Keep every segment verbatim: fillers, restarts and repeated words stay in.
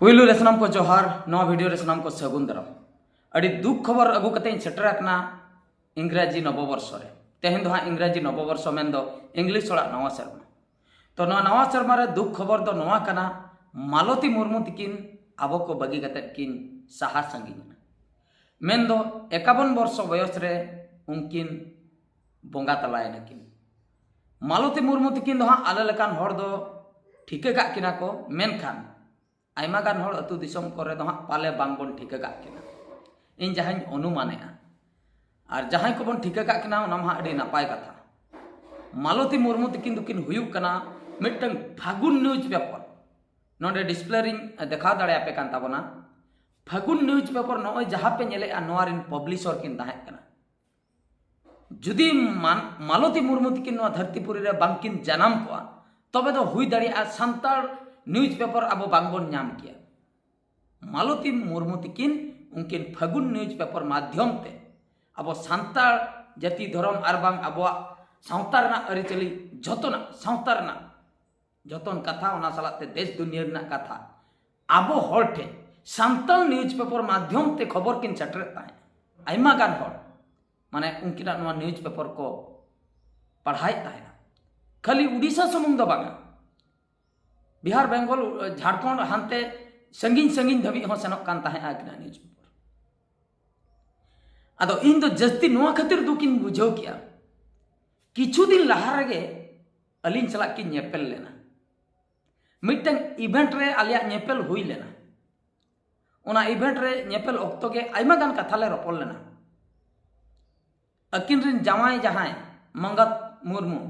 ᱯᱩᱭᱞᱩ ᱨᱮ ᱥᱟᱱᱟᱢ ᱠᱚ ᱡᱚᱦᱟᱨ, ᱱᱚᱣᱟ ᱵᱷᱤᱰᱤᱭᱳ ᱨᱮ ᱥᱟᱱᱟᱢ ᱠᱚ ᱥᱟᱹᱜᱩᱱ ᱫᱟᱨᱟᱢ᱾ ᱟᱹᱰᱤ ᱫᱩᱠ ᱠᱷᱚᱵᱚᱨ ᱟᱹᱜᱩ ᱠᱟᱛᱮ ᱤᱧ ᱥᱮᱴᱮᱨ ᱟᱠᱟᱱᱟ ᱤᱝᱨᱟᱡᱤ ᱱᱚᱵᱚᱵᱚᱨᱥᱚ ᱨᱮ᱾ ᱛᱮᱦᱮᱧ ᱫᱚ ᱦᱟᱸᱜ ᱤᱝᱨᱟᱡᱤ ᱱᱚᱵᱚᱵᱚᱨᱥᱚ ᱢᱮᱱᱫᱚ ᱤᱝᱞᱤᱥ ᱦᱚᱲᱟᱜ ᱱᱟᱣᱟ ᱥᱮᱨᱢᱟ᱾ ᱛᱚ ᱱᱚᱣᱟ ᱱᱟᱣᱟ ᱥᱮᱨᱢᱟ ᱨᱮ ᱫᱩᱠ ᱠᱷᱚᱵᱚᱨ ᱫᱚ ᱱᱚᱣᱟ ᱠᱟᱱᱟ, ᱢᱟᱞᱚᱛᱤ ᱢᱩᱨᱢᱩ ᱛᱤᱠᱤᱱ ᱟᱵᱚ ᱠᱚ ᱵᱟᱹᱜᱤ ᱠᱟᱛᱮᱫ ᱠᱤᱱ ᱥᱟᱦᱟ ᱥᱟᱺᱜᱤᱧ ᱮᱱᱟ᱾ ᱢᱮᱱᱫᱚ ᱮᱠᱟᱵᱚᱱ ᱵᱚᱨᱥᱚ ᱵᱚᱭᱚᱥ ᱨᱮ ᱩᱱᱠᱤᱱ ᱵᱚᱸᱜᱟ ᱛᱟᱞᱟᱭᱮᱱᱟ ᱠᱤᱱ᱾ ᱢᱟᱞᱚᱛᱤ ᱢᱩᱨᱢᱩ ᱛᱤᱠᱤᱱ ᱫᱚ ᱦᱟᱸᱜ ᱟᱞᱮ ᱞᱮᱠᱟᱱ ᱦᱚᱲ ᱫᱚ ᱴᱷᱤᱠᱟᱹ ᱠᱟᱜ ᱠᱤᱱᱟ ᱠᱚ, ᱢᱮᱱᱠᱷᱟᱱ ᱟᱭᱢᱟ ᱜᱟᱱ ᱦᱚᱲ ᱟᱹᱛᱩ ᱫᱤᱥᱚᱢ ᱠᱚᱨᱮ ᱫᱚ ᱦᱟᱸᱜ ᱯᱟᱞᱮ ᱵᱟᱝᱵᱚᱱ ᱴᱷᱤᱠᱟᱹ ᱠᱟᱜ ᱠᱤᱱᱟ᱾ ᱤᱧ ᱡᱟᱦᱟᱸᱧ ᱚᱱᱩᱢᱟᱱᱮᱜᱼᱟ, ᱟᱨ ᱡᱟᱦᱟᱸᱭ ᱠᱚᱵᱚᱱ ᱴᱷᱤᱠᱟᱹ ᱠᱟᱜ ᱠᱤᱱᱟ, ᱚᱱᱟ ᱢᱟ ᱦᱟᱸᱜ ᱟᱹᱰᱤ ᱱᱟᱯᱟᱭ ᱠᱟᱛᱷᱟ᱾ ᱢᱟᱞᱚᱛᱤ ᱢᱩᱨᱢᱩ ᱛᱤᱠᱤᱱ ᱫᱚᱠᱤᱱ ᱦᱩᱭᱩᱜ ᱠᱟᱱᱟ ᱢᱤᱫᱴᱟᱝ ᱯᱷᱟᱹᱜᱩᱱ ᱱᱤᱭᱩᱡᱽ ᱯᱮᱯᱟᱨ᱾ ᱱᱚᱰᱮ ᱰᱤᱥᱯᱞᱮ ᱨᱤᱧ ᱫᱮᱠᱷᱟᱣ ᱫᱟᱲᱮᱭᱟᱯᱮ ᱠᱟᱱ ᱛᱟᱵᱚᱱᱟ᱾ ᱯᱷᱟᱹᱜᱩᱱ ᱱᱤᱭᱩᱡᱽ ᱯᱮᱯᱟᱨ ᱱᱚᱜᱼᱚᱭ ᱡᱟᱦᱟᱸ ᱯᱮ ᱧᱮᱞᱮᱜᱼᱟ, ᱱᱚᱣᱟ ᱨᱤᱱ ᱯᱟᱵᱽᱞᱤᱥᱚᱨ ᱠᱤᱱ ᱛᱟᱦᱮᱸ ᱠᱟᱱᱟ᱾ ᱡᱩᱫᱤ ᱢᱟᱱ-, ᱢᱟᱞᱚᱛᱤ ᱢᱩᱨᱢᱩ ᱛᱤᱠᱤᱱ ᱱᱚᱣᱟ ᱫᱷᱟᱹᱨᱛᱤᱯᱩᱨᱤ ᱨᱮ ᱵᱟᱝᱠᱤᱱ ᱡᱟᱱᱟᱢ ᱠᱚᱜᱼᱟ, ᱛᱚᱵᱮ ᱫᱚ ᱦᱩᱭ ᱫᱟᱲᱮᱭᱟᱜᱼᱟ ᱥᱟᱱᱛᱟᱲ ᱱᱤᱭᱩᱡᱽ ᱯᱮᱯᱟᱨ ᱟᱵᱚ ᱵᱟᱝᱵᱚᱱ ᱧᱟᱢ ᱠᱮᱭᱟ᱾ ᱢᱟᱞᱚᱛᱤ ᱢᱩᱨᱢᱩ ᱛᱤᱠᱤᱱ ᱩᱱᱠᱤᱱ ᱯᱷᱟᱹᱜᱩᱱ ᱱᱤᱭᱩᱡᱽ ᱯᱮᱯᱟᱨ ᱢᱟᱫᱽᱫᱷᱚᱢ ᱛᱮ ᱟᱵᱚ ᱥᱟᱱᱛᱟᱲ ᱡᱟᱹᱛᱤ ᱫᱷᱚᱨᱚᱢ ᱟᱨ ᱵᱟᱝ ᱟᱵᱚᱣᱟᱜ ᱥᱟᱶᱛᱟ ᱨᱮᱱᱟᱜ ᱟᱹᱨᱤᱪᱟᱹᱞᱤ, ᱡᱚᱛᱚᱱᱟᱜ ᱥᱟᱶᱛᱟ ᱨᱮᱱᱟᱜ ᱡᱚᱛᱚᱱ ᱠᱟᱛᱷᱟ, ᱚᱱᱟ ᱥᱟᱞᱟᱜ ᱛᱮ ᱫᱮᱥ ᱫᱩᱱᱤᱭᱟᱹ ᱨᱮᱱᱟᱜ ᱠᱟᱛᱷᱟ ᱟᱵᱚ ᱦᱚᱲ ᱴᱷᱮᱱ ᱥᱟᱱᱛᱟᱲ ᱱᱤᱭᱩᱡᱽ ᱯᱮᱯᱟᱨ ᱢᱟᱫᱽᱫᱷᱚᱢ ᱛᱮ ᱠᱷᱚᱵᱚᱨ ᱠᱤᱱ ᱥᱮᱴᱮᱨᱮᱫ ᱛᱟᱦᱮᱸᱫ᱾ ᱟᱭᱢᱟ ᱜᱟᱱ ᱦᱚᱲ ᱢᱟᱱᱮ ᱩᱱᱠᱤᱱᱟᱜ ᱱᱚᱣᱟ ᱱᱤᱭᱩᱡᱽ ᱯᱮᱯᱟᱨ ᱠᱚ ᱯᱟᱲᱦᱟᱣᱮᱫ ᱛᱟᱦᱮᱱᱟ᱾ ᱠᱷᱟᱹᱞᱤ ᱩᱰᱤᱥᱟ ᱥᱩᱢᱩᱝ ᱫᱚ ᱵᱟᱝᱟ, ᱵᱤᱦᱟᱨ, ᱵᱮᱝᱜᱚᱞ, ᱡᱷᱟᱲᱠᱷᱚᱸᱰ, ᱦᱟᱱᱛᱮ ᱥᱟᱺᱜᱤᱧ ᱥᱟᱺᱜᱤᱧ ᱫᱷᱟᱹᱵᱤᱡ ᱦᱚᱸ ᱥᱮᱱᱚᱜ ᱠᱟᱱ ᱛᱟᱦᱮᱸᱫ ᱟᱹᱠᱤᱱᱟᱜ ᱱᱤᱭᱩᱡᱽ ᱯᱮᱯᱟᱨ᱾ ᱟᱫᱚ ᱤᱧ ᱫᱚ ᱡᱟᱹᱥᱛᱤ ᱱᱚᱣᱟ ᱠᱷᱟᱹᱛᱤᱨ ᱫᱩᱠᱤᱧ ᱵᱩᱡᱷᱟᱹᱣ ᱠᱮᱜᱼᱟ, ᱠᱤᱪᱷᱩ ᱫᱤᱱ ᱞᱟᱦᱟ ᱨᱮᱜᱮ ᱟᱹᱞᱤᱧ ᱥᱟᱞᱟᱜ ᱠᱤᱱ ᱧᱮᱯᱮᱞ ᱞᱮᱱᱟ᱾ ᱢᱤᱫᱴᱟᱝ ᱤᱵᱷᱮᱱᱴ ᱨᱮ ᱟᱞᱮᱭᱟᱜ ᱧᱮᱯᱮᱞ ᱦᱩᱭ ᱞᱮᱱᱟ᱾ ᱚᱱᱟ ᱤᱵᱷᱮᱱᱴ ᱨᱮ ᱧᱮᱯᱮᱞ ᱚᱠᱛᱚ ᱜᱮ ᱟᱭᱢᱟ ᱜᱟᱱ ᱠᱟᱛᱷᱟ ᱞᱮ ᱨᱚᱯᱚᱲ ᱞᱮᱱᱟ᱾ ᱟᱹᱠᱤᱱ ᱨᱮᱱ ᱡᱟᱶᱟᱭ ᱡᱟᱦᱟᱸᱭ ᱢᱟᱸᱜᱟᱛ ᱢᱩᱨᱢᱩ,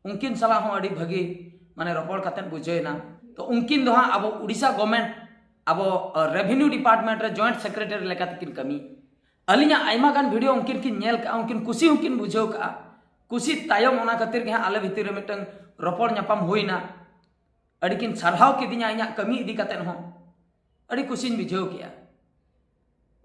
ᱩᱱᱠᱤᱱ ᱥᱟᱞᱟᱜ ᱦᱚᱸ ᱟᱹᱰᱤ ᱵᱷᱟᱹᱜᱤ ᱢᱟᱱᱮ ᱨᱚᱯᱚᱲ ᱠᱟᱛᱮᱫ ᱵᱩᱡᱷᱟᱹᱣ ᱮᱱᱟ᱾ ᱛᱚ ᱩᱱᱠᱤᱱ ᱫᱚ ᱦᱟᱸᱜ ᱟᱵᱚ ᱩᱰᱤᱥᱟ ᱜᱚᱵᱷᱢᱮᱱᱴ, ᱟᱵᱚ ᱨᱮᱵᱷᱮᱱᱤᱭᱩ ᱰᱤᱯᱟᱨᱴᱢᱮᱱᱴ ᱨᱮ ᱡᱚᱭᱮᱱᱴ ᱥᱮᱠᱨᱮᱴᱟᱨᱤ ᱞᱮᱠᱟᱛᱮ ᱠᱤᱱ ᱠᱟᱹᱢᱤ᱾ ᱟᱹᱞᱤᱧᱟᱜ ᱟᱭᱢᱟ ᱜᱟᱱ ᱵᱷᱤᱰᱤᱭᱳ ᱩᱱᱠᱤᱱ ᱠᱤᱱ ᱧᱮᱞ ᱠᱟᱜᱼᱟ, ᱩᱱᱠᱤᱱ ᱠᱩᱥᱤ ᱦᱚᱸᱠᱤᱱ ᱵᱩᱡᱷᱟᱹᱣ ᱠᱟᱜᱼᱟ᱾ ᱠᱩᱥᱤ ᱛᱟᱭᱚᱢ ᱚᱱᱟ ᱠᱷᱟᱹᱛᱤᱨ ᱜᱮ ᱦᱟᱸᱜ ᱟᱞᱮ ᱵᱷᱤᱛᱤᱨ ᱨᱮ ᱢᱤᱫᱴᱟᱝ ᱨᱚᱯᱚᱲ ᱧᱟᱯᱟᱢ ᱦᱩᱭᱱᱟ᱾ ᱟᱹᱰᱤ ᱠᱤᱱ ᱥᱟᱨᱦᱟᱣ ᱠᱤᱫᱤᱧᱟ ᱤᱧᱟᱹᱜ ᱠᱟᱹᱢᱤ ᱤᱫᱤ ᱠᱟᱛᱮᱫ ᱦᱚᱸ᱾ ᱟᱹᱰᱤ ᱠᱩᱥᱤᱧ ᱵᱩᱡᱷᱟᱹᱣ ᱠᱮᱜᱼᱟ᱾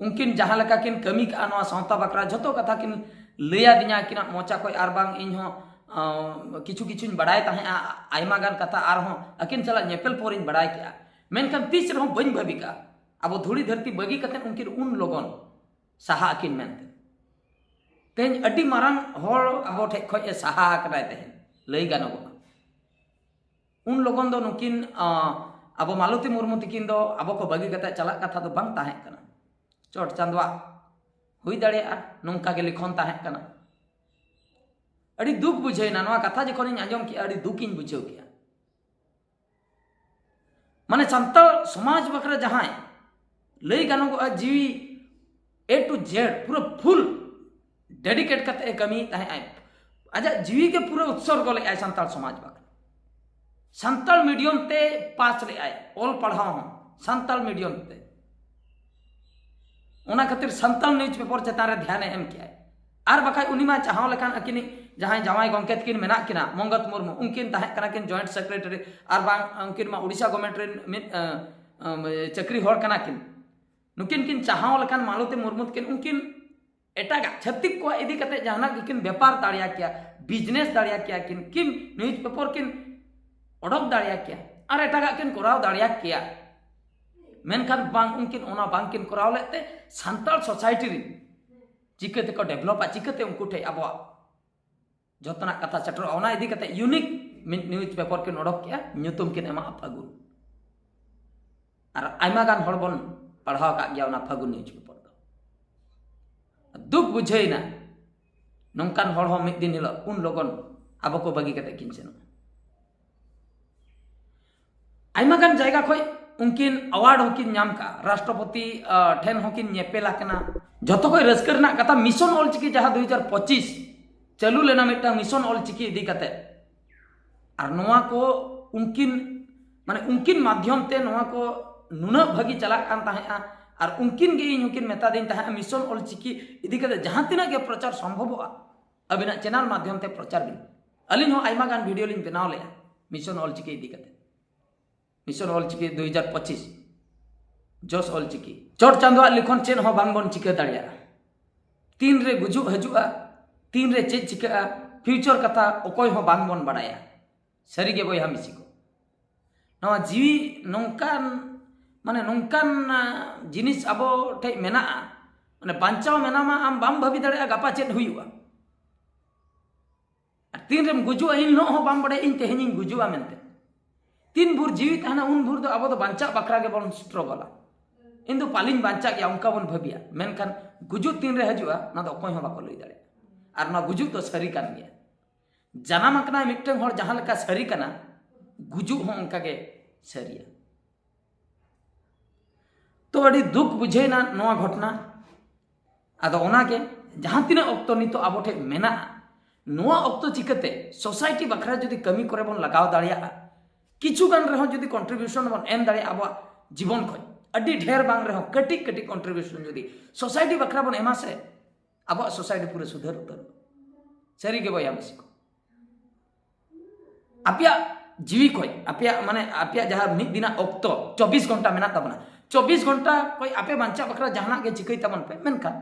ᱩᱱᱠᱤᱱ ᱡᱟᱦᱟᱸ ᱞᱮᱠᱟ ᱠᱤᱱ ᱠᱟᱹᱢᱤ ᱠᱟᱜᱼᱟ ᱱᱚᱣᱟ ᱥᱟᱶᱛᱟ ᱵᱟᱠᱷᱨᱟ, ᱡᱷᱚᱛᱚ ᱠᱟᱛᱷᱟ ᱠᱤᱱ ᱞᱟᱹᱭ ᱟᱹᱫᱤᱧᱟ ᱟᱹᱠᱤᱱᱟᱜ ᱢᱚᱪᱟ ᱠᱷᱚᱱ, ᱟᱨ ᱵᱟᱝ ᱤᱧ ᱦᱚᱸ, ᱟᱸ, ᱠᱤᱪᱷᱩ ᱠᱤᱪᱷᱩᱧ ᱵᱟᱲᱟᱭ ᱛᱟᱦᱮᱸᱜᱼᱟ᱾ ᱟᱭᱢᱟ ᱜᱟᱱ ᱠᱟᱛᱷᱟ ᱟᱨᱦᱚᱸ ᱟᱹᱠᱤᱱ ᱥᱟᱞᱟᱜ ᱧᱮᱯᱮᱞ ᱯᱚᱨᱮᱧ ᱵᱟᱲᱟᱭ ᱠᱮᱜᱼᱟ᱾ ᱢᱮᱱᱠᱷᱟᱱ ᱛᱤᱥ ᱨᱮᱦᱚᱸ ᱵᱟᱹᱧ ᱵᱷᱟᱹᱵᱤ ᱠᱟᱜᱼᱟ ᱟᱵᱚ ᱫᱷᱩᱲᱤ ᱫᱷᱟᱹᱨᱛᱤ ᱵᱟᱹᱜᱤ ᱠᱟᱛᱮ ᱩᱱᱠᱤᱱ ᱩᱱ ᱞᱚᱜᱚᱱ ᱥᱟᱦᱟ ᱟᱹᱠᱤᱱ ᱢᱮᱱᱛᱮ᱾ ᱛᱮᱦᱮᱧ ᱟᱹᱰᱤ ᱢᱟᱨᱟᱝ ᱦᱚᱲ ᱟᱵᱚ ᱴᱷᱮᱡ ᱠᱷᱚᱡ ᱮ ᱥᱟᱦᱟ ᱟᱠᱟᱱᱟᱭ ᱛᱮᱦᱮᱧ, ᱞᱟᱹᱭ ᱜᱟᱱᱚᱜᱚᱜᱼᱟ᱾ ᱩᱱ ᱞᱚᱜᱚᱱ ᱫᱚ ᱱᱩᱠᱤᱱ, ᱟᱸ, ᱟᱵᱚ ᱢᱟᱞᱚᱛᱤ ᱢᱩᱨᱢᱩ ᱛᱤᱠᱤᱱ ᱫᱚ ᱟᱵᱚ ᱠᱚ ᱵᱟᱹᱜᱤ ᱠᱟᱛᱮ ᱪᱟᱞᱟᱜ ᱠᱟᱛᱷᱟ ᱫᱚ ᱵᱟᱝ ᱛᱟᱦᱮᱸ ᱠᱟᱱᱟ᱾ ᱪᱚᱴ ᱪᱟᱸᱫᱳᱣᱟᱜ ᱦᱩᱭ ᱫᱟᱲᱮᱭᱟᱜᱼᱟ, ᱱᱚᱝᱠᱟ ᱜᱮ ᱞᱤᱠᱷᱚᱱ ᱛᱟᱦᱮᱸ ᱠᱟᱱᱟ᱾ ᱟᱹᱰᱤ ᱫᱩᱠ ᱵᱩᱡᱷᱟᱹᱣ ᱮᱱᱟ ᱱᱚᱣᱟ ᱠᱟᱛᱷᱟ ᱡᱚᱠᱷᱚᱱᱤᱧ ᱟᱸᱡᱚᱢ ᱠᱮᱜᱼᱟ, ᱟᱹᱰᱤ ᱫᱩᱠᱤᱧ ᱵᱩᱡᱷᱟᱹᱣ ᱠᱮᱜᱼᱟ᱾ ᱢᱟᱱᱮ ᱥᱟᱱᱛᱟᱲ ᱥᱚᱢᱟᱡᱽ ᱵᱟᱠᱷᱨᱟ ᱡᱟᱦᱟᱸᱭ ᱞᱟᱹᱭ ᱜᱟᱱᱚᱜᱚᱜᱼᱟ ᱡᱤᱣᱤ A to Z ᱯᱩᱨᱟᱹ full dedicate ᱠᱟᱛᱮ ᱮ ᱠᱟᱹᱢᱤᱭᱮᱫ ᱛᱟᱦᱮᱸᱜ ᱟᱭ, ᱟᱡᱟᱜ ᱡᱤᱣᱤ ᱜᱮ ᱯᱩᱨᱟᱹ ᱩᱛᱥᱚᱨᱜᱚ ᱞᱮᱫ ᱟᱭ ᱥᱟᱱᱛᱟᱲ ᱥᱚᱢᱟᱡᱽ ᱵᱟᱠᱷᱨᱟ᱾ ᱥᱟᱱᱛᱟᱲ medium ᱛᱮ ᱯᱟᱥ ᱞᱮᱫ ᱟᱭ, ᱚᱞ ᱯᱟᱲᱦᱟᱣ ᱦᱚᱸ ᱥᱟᱱᱛᱟᱲ medium ᱛᱮ᱾ ᱚᱱᱟ ᱠᱷᱟᱹᱛᱤᱨ ᱥᱟᱱᱛᱟᱲ news paper ᱪᱮᱛᱟᱱ ᱨᱮ ᱫᱷᱮᱭᱟᱱ ᱮ ᱮᱢ ᱠᱮᱜᱼᱟᱭ᱾ ᱟᱨ ᱵᱟᱠᱷᱟᱡ ᱩᱱᱤ ᱢᱟ ᱪᱟᱦᱟᱣ ᱞᱮᱠᱷᱟᱱ ᱟᱹᱠᱤᱱᱤᱡ ᱡᱟᱦᱟᱸᱭ ᱡᱟᱶᱟᱭ ᱜᱚᱢᱠᱮ ᱛᱟᱹᱠᱤᱱ ᱢᱮᱱᱟᱜ ᱠᱤᱱᱟ, ᱢᱚᱝᱜᱚᱛ ᱢᱩᱨᱢᱩ, ᱩᱱᱠᱤᱱ ᱛᱟᱦᱮᱸ ᱠᱟᱱᱟ ᱠᱤᱱ joint secretary, ᱟᱨ ᱵᱟᱝ ᱩᱱᱠᱤᱱ ᱢᱟ ᱳᱰᱤᱥᱟ government ᱨᱮᱱ ᱢᱤᱫ, ᱟᱸ, ᱟᱸ, ᱪᱟᱹᱠᱨᱤ ᱦᱚᱲ ᱠᱟᱱᱟ ᱠᱤᱱ᱾ ᱱᱩᱠᱤᱱ ᱠᱤᱱ ᱪᱟᱦᱟᱣ ᱞᱮᱠᱷᱟᱱ ᱢᱟᱞᱚᱛᱤ ᱢᱩᱨᱢᱩ ᱛᱟᱹᱠᱤᱱ ᱩᱱᱠᱤᱱ ᱮᱴᱟᱜᱟᱜ ᱪᱷᱟᱹᱛᱤᱠ ᱠᱚᱣᱟᱜ ᱤᱫᱤ ᱠᱟᱛᱮ ᱡᱟᱦᱟᱱᱟᱜ ᱜᱮᱠᱤᱱ ᱵᱮᱯᱟᱨ ᱫᱟᱲᱮᱭᱟ ᱠᱮᱭᱟ, business ᱫᱟᱲᱮᱭᱟ ᱠᱮᱭᱟ ᱠᱤᱱ, ᱠᱤᱱ news paper ᱠᱤᱱ ᱚᱰᱚᱠ ᱫᱟᱲᱮᱭᱟ ᱠᱮᱭᱟ, ᱟᱨ ᱮᱴᱟᱜᱟᱜ ᱠᱤᱱ ᱠᱚᱨᱟᱣ ᱫᱟᱲᱮᱭᱟ ᱠᱮᱭᱟ᱾ ᱢᱮᱱᱠᱷᱟᱱ ᱵᱟᱝ, ᱩᱱᱠᱤᱱ ᱚᱱᱟ ᱵᱟᱝᱠᱤᱱ ᱠᱚᱨᱟᱣ ᱞᱮᱫ ᱛᱮ ᱥᱟᱱᱛᱟᱲ society ᱨᱮᱱ ᱪᱤᱠᱟᱹ ᱛᱮᱠᱚ developᱟ, ᱪᱤᱠᱟᱹᱛᱮ ᱩᱱᱠᱩ ᱴᱷᱮᱡ ᱟᱵᱚᱣᱟᱜ ᱡᱚᱛᱚᱱᱟᱜ ᱠᱟᱛᱷᱟ ᱥᱮᱴᱮᱨᱚᱜᱼᱟ, ᱚᱱᱟ ᱤᱫᱤ ᱠᱟᱛᱮ unique ᱢᱤᱫ news paper ᱠᱤᱱ ᱚᱰᱚᱠ ᱠᱮᱜᱼᱟ, ᱧᱩᱛᱩᱢ ᱠᱤᱱ ᱮᱢᱟᱜᱼᱟ ᱯᱷᱟᱹᱜᱩᱱ᱾ ᱟᱨ ᱟᱭᱢᱟ ᱜᱟᱱ ᱦᱚᱲ ᱵᱚᱱ ᱯᱟᱲᱦᱟᱣ ᱟᱠᱟᱫ ᱜᱮᱭᱟ ᱚᱱᱟ ᱯᱷᱟᱹᱜᱩᱱ news paper ᱫᱚ᱾ ᱫᱩᱠ ᱵᱩᱡᱷᱟᱹᱣ ᱮᱱᱟ, ᱱᱚᱝᱠᱟᱱ ᱦᱚᱲ ᱦᱚᱸ ᱢᱤᱫ ᱫᱤᱱ ᱦᱤᱞᱳᱜ ᱩᱱ ᱞᱚᱜᱚᱱ ᱟᱵᱚ ᱠᱚ ᱵᱟᱹᱜᱤ ᱠᱟᱛᱮ ᱠᱤᱱ ᱥᱮᱱᱚᱜᱼᱟ᱾ ᱟᱭᱢᱟ ᱜᱟᱱ ᱡᱟᱭᱜᱟ ᱠᱷᱚᱡ ᱩᱱᱠᱤᱱ award ᱦᱚᱸᱠᱤᱱ ᱧᱟᱢ ᱠᱟᱜᱼᱟ, ᱨᱟᱥᱴᱨᱚᱯᱚᱛᱤ, ᱟ, ᱴᱷᱮᱱ ᱦᱚᱸᱠᱤᱱ ᱧᱮᱯᱮᱞ ᱟᱠᱟᱱᱟ᱾ ᱡᱚᱛᱚ ᱠᱷᱚᱡ ᱨᱟᱹᱥᱠᱟᱹ ᱨᱮᱱᱟᱜ ᱠᱟᱛᱷᱟ, mission ᱚᱞᱪᱤᱠᱤ ᱡᱟᱦᱟᱸ ᱫᱩ ᱦᱟᱡᱟᱨ ᱯᱚᱸᱪᱤᱥ ᱪᱟᱹᱞᱩ ᱞᱮᱱᱟ ᱢᱤᱫᱴᱟᱝ mission ᱚᱞᱪᱤᱠᱤ ᱤᱫᱤ ᱠᱟᱛᱮ, ᱟᱨ ᱱᱚᱣᱟ ᱠᱚ ᱩᱱᱠᱤᱱ, ᱢᱟᱱᱮ ᱩᱱᱠᱤᱱ ᱢᱟᱫᱽᱫᱷᱚᱢ ᱛᱮ ᱱᱚᱣᱟ ᱠᱚ ᱱᱩᱱᱟᱹᱜ ᱵᱷᱟᱹᱜᱤ ᱪᱟᱞᱟᱜ ᱠᱟᱱ ᱛᱟᱦᱮᱸᱜᱼᱟ, ᱟᱨ ᱩᱱᱠᱤᱱ ᱜᱮ ᱤᱧ ᱦᱚᱸᱠᱤᱱ ᱢᱮᱛᱟ ᱫᱤᱧ ᱛᱟᱦᱮᱸᱜᱼᱟ, mission ᱚᱞᱪᱤᱠᱤ ᱤᱫᱤ ᱠᱟᱛᱮ ᱡᱟᱦᱟᱸ ᱛᱤᱱᱟᱹᱜ ᱜᱮ ᱯᱨᱚᱪᱟᱨ ᱥᱚᱢᱵᱷᱚᱵᱚᱜᱼᱟ, ᱟᱹᱵᱤᱱᱟᱜ channel ᱢᱟᱫᱽᱫᱷᱚᱢ ᱛᱮ ᱯᱨᱚᱪᱟᱨ ᱵᱤᱱ᱾ ᱟᱹᱞᱤᱧ ᱦᱚᱸ ᱟᱭᱢᱟ ᱜᱟᱱ video ᱞᱤᱧ ᱵᱮᱱᱟᱣ ᱞᱮᱜᱼᱟ mission ᱚᱞᱪᱤᱠᱤ ᱤᱫᱤ ᱠᱟᱛᱮ᱾ mission ᱚᱞᱪᱤᱠᱤ ᱫᱩ ᱦᱟᱡᱟᱨ ᱯᱚᱸᱪᱤᱥ, ᱡᱚᱥ ᱚᱞᱪᱤᱠᱤ᱾ ᱪᱚᱴ ᱪᱟᱸᱫᱳᱣᱟᱜ ᱞᱤᱠᱷᱚᱱ ᱪᱮᱫ ᱦᱚᱸ ᱵᱟᱝ ᱵᱚᱱ ᱪᱤᱠᱟᱹ ᱫᱟᱲᱮᱭᱟᱜᱼᱟ᱾ ᱛᱤᱱ ᱨᱮ ᱜᱩᱡᱩᱜ ᱦᱤᱡᱩᱜᱼᱟ, ᱛᱤᱱ ᱨᱮ ᱪᱮᱫ ᱪᱤᱠᱟᱹᱜᱼᱟ, future ᱠᱟᱛᱷᱟ ᱚᱠᱚᱭ ᱦᱚᱸ ᱵᱟᱝ ᱵᱚᱱ ᱵᱟᱲᱟᱭᱟ᱾ ᱥᱟᱹᱨᱤ ᱜᱮ ᱵᱚᱭᱦᱟ ᱢᱤᱥᱤ ᱠᱚ, ᱱᱚᱣᱟ ᱡᱤᱣᱤ ᱱᱚᱝᱠᱟᱱ, ᱢᱟᱱᱮ ᱱᱚᱝᱠᱟᱱ ᱡᱤᱱᱤᱥ ᱟᱵᱚ ᱴᱷᱮᱱ ᱢᱮᱱᱟᱜᱼᱟ, ᱢᱟᱱᱮ ᱵᱟᱧᱪᱟᱣ ᱢᱮᱱᱟᱢᱟ, ᱟᱢ ᱵᱟᱢ ᱵᱷᱟᱹᱵᱤ ᱫᱟᱲᱮᱭᱟᱜᱼᱟ ᱜᱟᱯᱟ ᱪᱮᱫ ᱦᱩᱭᱩᱜᱼᱟ᱾ ᱟᱨ ᱛᱤᱱᱨᱮᱢ ᱜᱩᱡᱩᱜᱼᱟ ᱤᱱ ᱦᱤᱞᱳᱜ ᱦᱚᱸ ᱵᱟᱢ ᱵᱟᱲᱟᱭᱟ ᱤᱧ ᱛᱮᱦᱮᱧᱤᱧ ᱜᱩᱡᱩᱜᱼᱟ ᱢᱮᱱᱛᱮ᱾ ᱛᱤᱱ ᱵᱷᱳᱨ ᱡᱤᱣᱤ ᱛᱟᱦᱮᱱᱟ ᱩᱱ ᱵᱷᱳᱨ ᱫᱚ ᱟᱵᱚ ᱫᱚ ᱵᱟᱧᱪᱟᱜ ᱵᱟᱠᱷᱨᱟ ᱜᱮᱵᱚᱱ ᱥᱴᱨᱚᱜᱚᱞᱟ᱾ ᱤᱧ ᱫᱚ ᱯᱟᱞᱤᱧ ᱵᱟᱧᱪᱟᱜ ᱜᱮᱭᱟ ᱚᱱᱠᱟ ᱵᱚᱱ ᱵᱷᱟᱹᱵᱤᱭᱟ, ᱢᱮᱱᱠᱷᱟᱱ ᱜᱩᱡᱩᱜ ᱛᱤᱱᱨᱮ ᱦᱤᱡᱩᱜᱼᱟ ᱚᱱᱟ ᱫᱚ ᱚᱠᱚᱭ ᱦᱚᱸ ᱵᱟᱠᱚ ᱞᱟᱹᱭ ᱫᱟᱲᱮᱭᱟᱜᱼᱟ᱾ ᱟᱨ ᱱᱚᱣᱟ ᱜᱩᱡᱩᱜ ᱫᱚ ᱥᱟᱹᱨᱤ ᱠᱟᱱ ᱜᱮᱭᱟ᱾ ᱡᱟᱱᱟᱢ ᱟᱠᱟᱱᱟᱭ ᱢᱤᱫᱴᱟᱝ ᱦᱚᱲ ᱡᱟᱦᱟᱸ ᱞᱮᱠᱟ ᱥᱟᱹᱨᱤ ᱠᱟᱱᱟ, ᱜᱩᱡᱩᱜ ᱦᱚᱸ ᱚᱱᱠᱟ ᱜᱮ ᱥᱟᱹᱨᱤᱭᱟ᱾ ᱛᱚ ᱟᱹᱰᱤ ᱫᱩᱠ ᱵᱩᱡᱷᱟᱹᱣᱱᱟ ᱱᱚᱣᱟ ᱜᱷᱚᱴᱚᱱᱟ᱾ ᱟᱫᱚ ᱚᱱᱟᱜᱮ ᱡᱟᱦᱟᱸ ᱛᱤᱱᱟᱹᱜ ᱚᱠᱛᱚ ᱱᱤᱛᱚᱜ ᱟᱵᱚ ᱴᱷᱮᱱ ᱢᱮᱱᱟᱜᱼᱟ, ᱱᱚᱣᱟ ᱚᱠᱛᱚ ᱪᱤᱠᱟᱹᱛᱮ ᱥᱳᱥᱟᱭᱴᱤ ᱵᱟᱠᱷᱨᱟ ᱡᱩᱫᱤ ᱠᱟᱹᱢᱤ ᱠᱚᱨᱮ ᱵᱚᱱ ᱞᱟᱜᱟᱣ ᱫᱟᱲᱮᱭᱟᱜᱼᱟ, ᱠᱤᱪᱷᱩ ᱜᱟᱱ ᱨᱮᱦᱚᱸ ᱡᱩᱫᱤ ᱠᱚᱱᱴᱨᱤᱵᱤᱭᱩᱥᱚᱱ ᱵᱚᱱ ᱮᱢ ᱫᱟᱲᱮᱭᱟᱜᱼᱟ ᱟᱵᱚᱣᱟᱜ ᱡᱤᱵᱚᱱ ᱠᱷᱚᱱ, ᱟᱹᱰᱤ ᱰᱷᱮᱨ ᱵᱟᱝ ᱨᱮᱦᱚᱸ ᱠᱟᱹᱴᱤᱡ ᱠᱟᱹᱴᱤᱡ ᱠᱚᱱᱴᱨᱤᱵᱤᱭᱩᱥᱚᱱ ᱡᱩᱫᱤ ᱥᱳᱥᱟᱭᱴᱤ ᱵᱟᱠᱷᱨᱟ ᱵᱚᱱ ᱮᱢᱟ ᱥᱮ, ᱟᱵᱚᱣᱟᱜ ᱥᱳᱥᱟᱭᱴᱤ ᱯᱩᱨᱟᱹ ᱥᱩᱫᱷᱟᱹᱨ ᱩᱛᱟᱹᱨᱚᱜᱼᱟ᱾ ᱥᱟᱹᱨᱤ ᱜᱮ ᱵᱚᱭᱦᱟ ᱢᱤᱥᱤ ᱠᱚ, ᱟᱯᱮᱭᱟᱜ ᱡᱤᱣᱤ ᱠᱷᱚᱡ, ᱟᱯᱮᱭᱟᱜ ᱢᱟᱱᱮ ᱟᱯᱮᱭᱟᱜ ᱡᱟᱦᱟᱸ ᱢᱤᱫ ᱫᱤᱱᱟᱜ ᱚᱠᱛᱚ ᱪᱚᱵᱵᱤᱥ ᱜᱷᱚᱱᱴᱟ ᱢᱮᱱᱟᱜ ᱛᱟᱵᱚᱱᱟ, ᱪᱚᱵᱵᱤᱥ ᱜᱷᱚᱱᱴᱟ ᱠᱷᱚᱡ ᱟᱯᱮ ᱵᱟᱧᱪᱟᱜ ᱵᱟᱠᱷᱨᱟ ᱡᱟᱦᱟᱱᱟᱜ ᱜᱮ ᱪᱤᱠᱟᱹᱭ ᱛᱟᱵᱚᱱ ᱯᱮ, ᱢᱮᱱᱠᱷᱟᱱ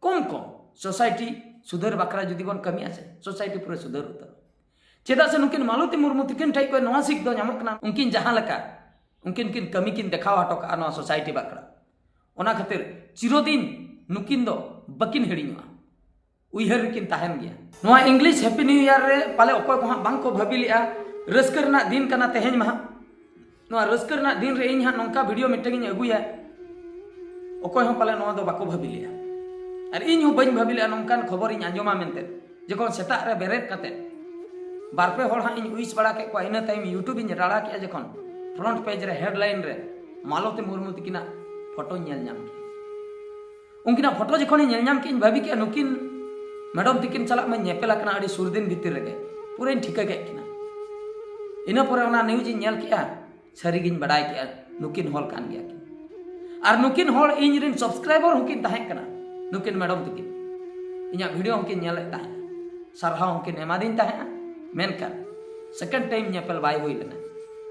ᱠᱚᱢ ᱠᱚᱢ ᱥᱳᱥᱟᱭᱴᱤ ᱥᱩᱫᱷᱟᱹᱨ ᱵᱟᱠᱷᱨᱟ ᱡᱩᱫᱤ ᱵᱚᱱ ᱠᱟᱹᱢᱤᱭᱟ ᱥᱮ, ᱥᱳᱥᱟᱭᱴᱤ ᱯᱩᱨᱟᱹ ᱥᱩᱫᱷᱟᱹᱨ ᱩᱛᱟᱹᱨᱚᱜᱼᱟ᱾ ᱪᱮᱫᱟᱜ ᱥᱮ ᱱᱩᱠᱤᱱ ᱢᱟᱞᱚᱛᱤ ᱢᱩᱨᱢᱩ ᱛᱤᱠᱤᱱ ᱴᱷᱮᱡ ᱠᱷᱚᱡ ᱱᱚᱣᱟ ᱥᱤᱠᱷ ᱫᱚ ᱧᱟᱢᱚᱜ ᱠᱟᱱᱟ, ᱩᱱᱠᱤᱱ ᱡᱟᱦᱟᱸ ᱞᱮᱠᱟ ᱩᱱᱠᱤᱱ ᱠᱤᱱ ᱠᱟᱹᱢᱤ ᱠᱤᱱ ᱫᱮᱠᱷᱟᱣ ᱦᱚᱴᱚ ᱠᱟᱜᱼᱟ ᱱᱚᱣᱟ ᱥᱳᱥᱟᱭᱴᱤ ᱵᱟᱠᱷᱨᱟ, ᱚᱱᱟ ᱠᱷᱟᱹᱛᱤᱨ ᱪᱤᱨᱚᱫᱤᱱ ᱱᱩᱠᱤᱱ ᱫᱚ ᱵᱟᱹᱠᱤᱱ ᱦᱤᱲᱤᱧᱚᱜᱼᱟ, ᱩᱭᱦᱟᱹᱨ ᱨᱮᱠᱤᱱ ᱛᱟᱦᱮᱱ ᱜᱮᱭᱟ᱾ ᱱᱚᱣᱟ ᱤᱝᱞᱤᱥ ᱦᱮᱯᱤ ᱱᱤᱭᱩ ᱤᱭᱟᱨ ᱨᱮ ᱯᱟᱞᱮ ᱚᱠᱚᱭ ᱠᱚ ᱦᱟᱸᱜ ᱵᱟᱝ ᱠᱚ ᱵᱷᱟᱹᱵᱤ ᱞᱮᱜᱼᱟ, ᱨᱟᱹᱥᱠᱟᱹ ᱨᱮᱱᱟᱜ ᱫᱤᱱ ᱠᱟᱱᱟ ᱛᱮᱦᱮᱧ ᱢᱟ ᱦᱟᱸᱜ᱾ ᱱᱚᱣᱟ ᱨᱟᱹᱥᱠᱟᱹ ᱨᱮᱱᱟᱜ ᱫᱤᱱ ᱨᱮ ᱤᱧ ᱦᱟᱸᱜ ᱱᱚᱝᱠᱟ ᱵᱷᱤᱰᱤᱭᱳ ᱢᱤᱫᱴᱟᱝ ᱤᱧ ᱟᱹᱜᱩᱭᱟ, ᱚᱠᱚᱭ ᱦᱚᱸ ᱯᱟᱞᱮ ᱱᱚᱣᱟ ᱫᱚ ᱵᱟᱠᱚ ᱵᱷᱟᱹᱵᱤ ᱞᱮᱜᱼᱟ᱾ ᱟᱨ ᱤᱧ ᱦᱚᱸ ᱵᱟᱹᱧ ᱵᱷᱟᱹᱵᱤ ᱞᱮᱜᱼᱟ ᱱᱚᱝᱠᱟᱱ ᱠᱷᱚᱵᱚᱨ ᱤᱧ ᱟᱸᱡᱚᱢᱟ ᱢᱮᱱᱛᱮ᱾ ᱡᱚᱠᱷᱚᱱ ᱥᱮᱛᱟᱜ ᱨᱮ ᱵᱮᱨᱮᱫ ᱠᱟᱛᱮ ᱵᱟᱨ ᱯᱮ ᱦᱚᱲ ᱦᱟᱸᱜ ᱤᱧ ᱩᱭᱤᱥ ᱵᱟᱲᱟ ᱠᱮᱫ ᱠᱚᱣᱟ, ᱤᱱᱟᱹ ᱛᱟᱭᱚᱢ ᱭᱩᱴᱩᱵᱽ ᱤᱧ ᱨᱟᱲᱟ ᱠᱮᱜᱼᱟ, ᱡᱚᱠᱷᱚᱱ ᱯᱷᱨᱚᱱᱴ ᱯᱮᱡᱽ ᱨᱮ ᱦᱮᱰᱞᱟᱭᱤᱱ ᱨᱮ ᱢᱟᱞᱚᱛᱤ ᱢᱩᱨᱢᱩ ᱛᱤᱠᱤᱱᱟᱜ ᱯᱷᱳᱴᱳᱧ ᱧᱮᱞ ᱧᱟᱢ ᱠᱮᱫᱟ᱾ ᱩᱱᱠᱤᱱᱟᱜ ᱯᱷᱳᱴᱳ ᱡᱚᱠᱷᱚᱱᱤᱧ ᱧᱮᱞ ᱧᱟᱢ ᱠᱮᱫ, ᱤᱧ ᱵᱷᱟᱹᱵᱤ ᱠᱮᱫᱼᱟ ᱱᱩᱠᱤᱱ ᱢᱮᱰᱚᱢ ᱛᱤᱠᱤᱱ ᱥᱟᱞᱟᱜ ᱢᱟᱧ ᱧᱮᱯᱮᱞ ᱟᱠᱟᱱᱟ ᱟᱹᱰᱤ ᱥᱩᱨ ᱫᱤᱱ ᱵᱷᱤᱛᱤᱨ ᱨᱮᱜᱮ, ᱯᱩᱨᱟᱹᱧ ᱴᱷᱤᱠᱟᱹ ᱠᱮᱫ ᱠᱤᱱᱟ᱾ ᱤᱱᱟᱹ ᱯᱚᱨᱮ ᱚᱱᱟ ᱱᱤᱭᱩᱡᱽ ᱤᱧ ᱧᱮᱞ ᱠᱮᱫᱼᱟ, ᱥᱟᱹᱨᱤᱜᱤᱧ ᱵᱟᱰᱟᱭ ᱠᱮᱫᱼᱟ ᱱᱩᱠᱤᱱ ᱦᱚᱲ ᱠᱟᱱ ᱜᱮᱭᱟ ᱠᱤᱱ᱾ ᱟᱨ ᱱᱩᱠᱤᱱ ᱦᱚᱲ ᱤᱧ ᱨᱮᱱ ᱥᱟᱵᱥᱠᱨᱟᱭᱵᱟᱨ ᱦᱚᱸᱠᱤᱱ ᱛᱟᱦᱮᱸ ᱠᱟᱱᱟ, ᱱᱩᱠᱤᱱ ᱢᱮᱰᱚᱢ ᱛᱤᱠᱤᱱ ᱤᱧᱟᱹᱜ ᱵᱷᱤᱰᱤᱭᱳ ᱦᱚᱸᱠᱤᱱ ᱧᱮᱞᱮᱫ ᱛᱟᱦᱮᱸᱫ, ᱥᱟᱨᱦᱟᱣ ᱦᱚᱸᱠᱤᱱ ᱮᱢᱟᱫᱤᱧ ᱛᱟᱦᱮᱸᱫᱼᱟ᱾ ᱢᱮᱱᱠᱷᱟᱱ ᱥᱮᱠᱮᱱᱰ ᱴᱟᱭᱤᱢ ᱧᱮᱯᱮᱞ ᱵᱟᱭ ᱦᱩᱭ ᱞᱮᱱᱟ᱾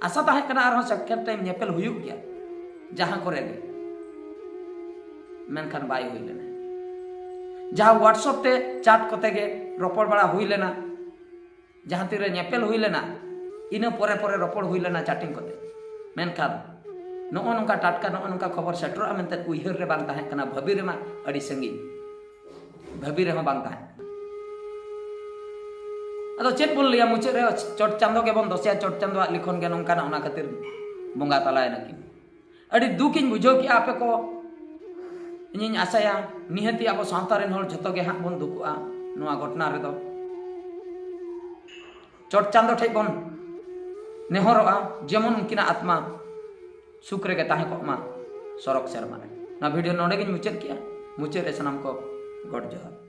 ᱟᱥᱟ ᱛᱟᱦᱮᱸ ᱠᱟᱱᱟ ᱟᱨᱦᱚᱸ ᱥᱮᱠᱮᱱᱰ ᱴᱟᱭᱤᱢ ᱧᱮᱯᱮᱞ ᱦᱩᱭᱩᱜ ᱜᱮᱭᱟ ᱡᱟᱦᱟᱸ ᱠᱚᱨᱮ ᱜᱮ, ᱢᱮᱱᱠᱷᱟᱱ ᱵᱟᱭ ᱦᱩᱭ ᱞᱮᱱᱟ᱾ ᱡᱟᱦᱟᱸ ᱣᱟᱴᱥᱮᱯ ᱛᱮ ᱪᱟᱴ ᱠᱚᱛᱮ ᱜᱮ ᱨᱚᱯᱚᱲ ᱵᱟᱲᱟ ᱦᱩᱭ ᱞᱮᱱᱟ, ᱡᱟᱦᱟᱸ ᱛᱤᱨᱮ ᱧᱮᱯᱮᱞ ᱦᱩᱭ ᱞᱮᱱᱟ, ᱤᱱᱟᱹ ᱯᱚᱨᱮ ᱯᱚᱨᱮ ᱨᱚᱯᱚᱲ ᱦᱩᱭ ᱞᱮᱱᱟ chatting ᱠᱚᱛᱮ᱾ ᱢᱮᱱᱠᱷᱟᱱ ᱱᱚᱜᱼᱚ ᱱᱚᱝᱠᱟ ᱴᱟᱴᱠᱟ ᱱᱚᱜᱼᱚ ᱱᱚᱝᱠᱟ ᱠᱷᱚᱵᱚᱨ ᱥᱮᱴᱮᱨᱚᱜᱼᱟ ᱢᱮᱱᱛᱮ ᱩᱭᱦᱟᱹᱨ ᱨᱮ ᱵᱟᱝ ᱛᱟᱦᱮᱸ ᱠᱟᱱᱟ, ᱵᱷᱟᱹᱵᱤ ᱨᱮᱢᱟ ᱟᱹᱰᱤ ᱥᱟᱺᱜᱤᱧ, ᱵᱷᱟᱹᱵᱤ ᱨᱮᱦᱚᱸ ᱵᱟᱝ ᱛᱟᱦᱮᱸ ᱠᱟᱱᱟ᱾ ᱟᱫᱚ ᱪᱮᱫ ᱵᱚᱱ ᱞᱟᱹᱭᱟ, ᱢᱩᱪᱟᱹᱫ ᱨᱮ ᱪᱚᱴ ᱪᱟᱸᱫᱚ ᱜᱮᱵᱚᱱ ᱫᱚᱥᱮᱭᱟ, ᱪᱚᱴ ᱪᱟᱸᱫᱚᱣᱟᱜ ᱞᱤᱠᱷᱚᱱ ᱜᱮ ᱱᱚᱝᱠᱟᱱᱟ, ᱚᱱᱟ ᱠᱷᱟᱹᱛᱤᱨ ᱵᱚᱸᱜᱟ ᱛᱟᱞᱟᱭᱮᱱᱟ ᱠᱤᱱ᱾ ᱟᱹᱰᱤ ᱫᱩᱠᱤᱧ ᱵᱩᱡᱷᱟᱹᱣ ᱠᱮᱜᱼᱟ ᱟᱯᱮ ᱠᱚ᱾ ᱤᱧᱤᱧ ᱟᱥᱟᱭᱟ ᱱᱤᱦᱟᱹᱛᱤ ᱟᱵᱚ ᱥᱟᱶᱛᱟ ᱨᱮᱱ ᱦᱚᱲ ᱡᱷᱚᱛᱚ ᱜᱮ ᱦᱟᱸᱜ ᱵᱚᱱ ᱫᱩᱠᱩᱜᱼᱟ ᱱᱚᱣᱟ ᱜᱷᱚᱴᱚᱱᱟ ᱨᱮᱫᱚ᱾ ᱪᱚᱴ ᱪᱟᱸᱫᱚ ᱴᱷᱮᱡ ᱵᱚᱱ ᱱᱮᱦᱚᱨᱚᱜᱼᱟ ᱡᱮᱢᱚᱱ ᱩᱱᱠᱤᱱᱟᱜ ᱟᱛᱢᱟ ᱥᱩᱠ ᱨᱮᱜᱮ ᱛᱟᱦᱮᱸ ᱠᱚᱜ ᱢᱟ ᱥᱚᱨᱚᱜᱽ ᱥᱮᱨᱢᱟ ᱨᱮ᱾ ᱱᱚᱣᱟ video ᱱᱚᱰᱮ ᱜᱤᱧ ᱢᱩᱪᱟᱹᱫ ᱠᱮᱜᱼᱟ᱾ ᱢᱩᱪᱟᱹᱫ ᱨᱮ ᱥᱟᱱᱟᱢ ᱠᱚ ᱜᱚᱰ ᱡᱚᱦᱟᱨ᱾